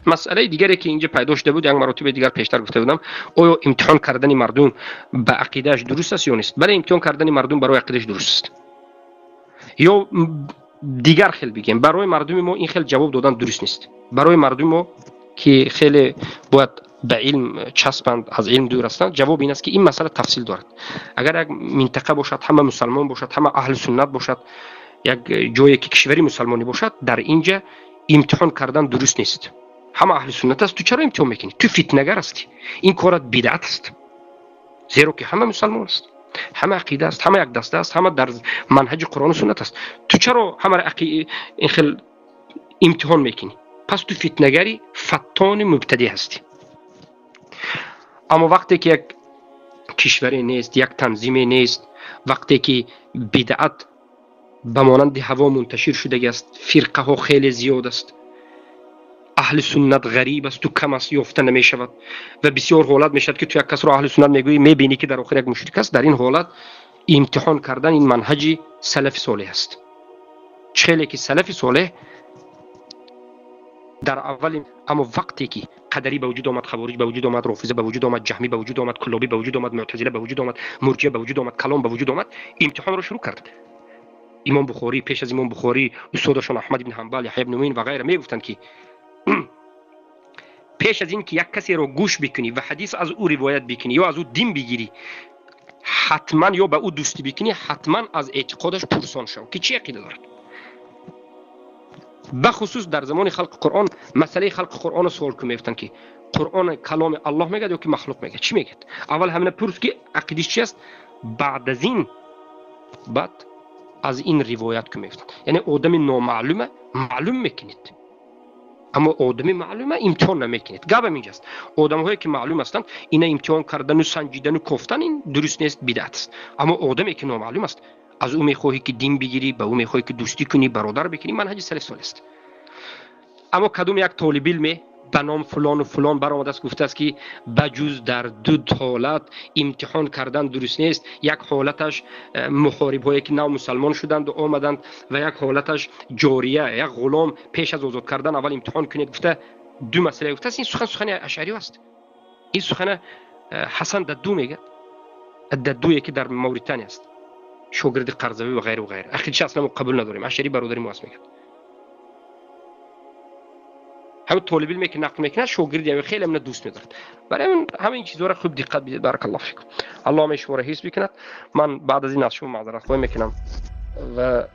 Масъалаи дигаре ки инҷа пайдо шуда буд, як маротиба дигар пештар гуфта будам, оё имтиҳон кардани мардум ба ақидааш дуруст аст ё нест? Бале, имтиҳон кардани мардум барои ақидааш дуруст аст. Ё дигар хел бигем, барои мардуми мо ин хел ҷавоб додан дуруст нест. Барои мардуми мо ки хеле бояд ба илм часпанд, аз илм дур ҳастанд, ҷавоб ин аст ки ин масъала тафсил дорад. Агар як минтақа бошад, ҳама мусалмон бошад, ҳама аҳли суннат бошад, як ҷое ки кишвари мусалмонӣ бошад, дар инҷа имтиҳон кардан дуруст нест. Ҳама аҳли суннат аст, ту чаро имтиҳон мекунӣ? Ту фитнагар ҳастӣ, ин корат бидъат аст, зеро ки ҳама мусалмон аст, ҳама ақида аст, ҳама якдаста аст, ҳама дар манҳаҷи қуръону суннат аст. Ту чаро ҳамаро ин хел имтиҳон мекунӣ? Пас ту фитнагари фаттони мубтадӣ ҳастӣ. Аммо вақте ки як кишваре нест, як танзиме нест, вақте ки бидъат ба монанди ҳаво мунташир шудагӣ аст, фирқаҳо хеле зиёд аст, аҳли суннат ғариб асту кам аст, ёфта намешавад ва бисёр ҳолат мешавад ки ту як касро аҳли суннат мегӯӣ, мебинӣ ки дар охир як мушрик аст. Дар ин ҳолат имтиҳон кардан ин манҳаҷи салафи солеҳ аст. Хеле ки салафи солеҳ дар аввали, аммо вақте ки қадарӣ ба вуҷуд омад, хавориҷ ба вуҷуд омад, рофиза ба вуҷуд омад, ҷаҳмӣ ба вуҷуд омад, куллобӣ ба вуҷуд омад, муътазила ба вуҷуд омад, мурҷия ба вуҷуд омад, калом ба вуҷуд омад, имтиҳонро шурӯъ кард. Имом Бухорӣ, пеш аз имом Бухорӣ устодашон Аҳмад ибн Ҳанбал, Яҳё ибн Муин ва ғайра мегуфтанд ки пеш аз ин ки як касеро гӯш бикунӣ ва ҳадис аз ӯ ривоят бикунӣ ё аз ӯ дин бигирӣ, ҳатман ё ба ӯ дӯстӣ бикунӣ, ҳатман аз эътиқодаш пурсон шав ки чӣ ақида дорад. Бахусус дар замони халқи Қуръон, масъалаи халқи Қуръонро суол кун, мегуфтанд ки Қуръон каломи Аллоҳ мегӯяд ё ки махлуқ мегӯяд, чӣ мегӯяд? Аввал ҳамина пурс ки ақидиш чи аст, баъд аз ин баъд аз ин ривоят кун, мегуфтанд. Яъне одами номаълума маълум мекунед, аммо одами маълума имтиҳон намекунед. Гапам инҷаст, одамҳое ки маълум ҳастанд, ина имтиҳон кардану санҷидану кофтан ин дуруст нест, бидъат аст. Аммо одаме ки номаълум аст, аз ӯ мехоҳӣ ки дин бигирӣ, ба ӯ мехоҳӣ ки дӯстӣ кунӣ, бародар бикунӣ, манҳаҷи салаф солеҳ аст. Аммо кадом як толибилме ба ном фулону фулон баромадааст, гуфтааст ки ба ҷуз дар ду ҳолат имтиҳон кардан дуруст нест. Як ҳолаташ мухорибҳое ки нав мусалмон шуданд омаданд ва як ҳолаташ ҷория, як ғулом пеш аз озод кардан аввал имтиҳон кунед, гуфта ду масъала гуфтааст. Ин сухан сухани ашъариё аст. Ин сухана Ҳасан Дадду мегӯяд, Даддуе ки дар Мавритания аст, шогирди Қарзавӣ ва ғайра ва ғайра. Ақидаш аслан мо қабул надорем, ашъарӣ бародари мо аст, мегӯяд. Ҳамин толибилме ки нақл мекунад, шогирди ҳамин хеле ҳамина дӯст медорад. Барои ҳамин ҳамин чизҳоро хуб диққат бидиҳед. Баракаллоҳу фикум. Аллоҳ ҳамаи шуморо ҳифз бикунад. Ман баъд аз ин аз шумо маъзаратхоҳӣ мекунам ва